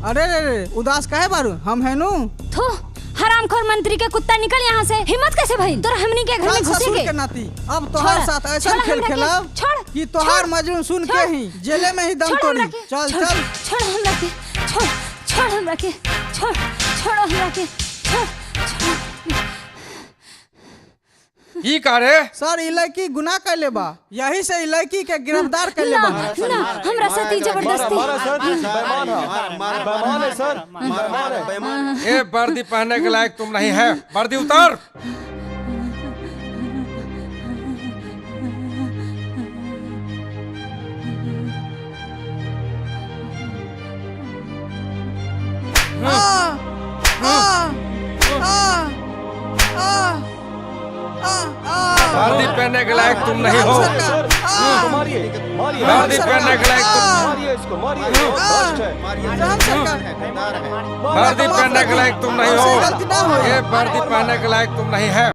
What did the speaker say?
अरे रे रे, उदास काहे बारू, हम है नु। थो हरामखोर मंत्री के कुत्ता, निकल यहाँ से। हिम्मत कैसे भइल तोरा हमनी के घर में चल घुसे ससुर के? के नाती, अब तोहार छोड़, साथ ऐसा छोड़ खेल हमरा के, खेलब छोड़, कि तोहार छोड़, मजनू सुन के छोड़, ही जेले में ही दम छोड़ तोड़ी। हमरा के, चल छोड़, चल। छोड़ हमरा के, छोड़, छोड़ हमरा के, छोड़, छोड़ हमरा के, छोड़, छोड़। ई का रे? सर, ई लड़की गुनाह कैले बा, यही से ई लड़की के गिरफ्तार कैले ना बा। ना, हमरा साथ ही जबरदस्ती। ए, वर्दी पहनने के लायक तुम नहीं है, वर्दी उतार। आ, आ, आ, आ, आ, आ। वर्दी पहनने के लायक तुम नहीं हो। वर्दी पहनने के लायक तुम, वर्दी पहनने के लायक तुम नहीं हो। ये वर्दी पहनने के लायक तुम नहीं है।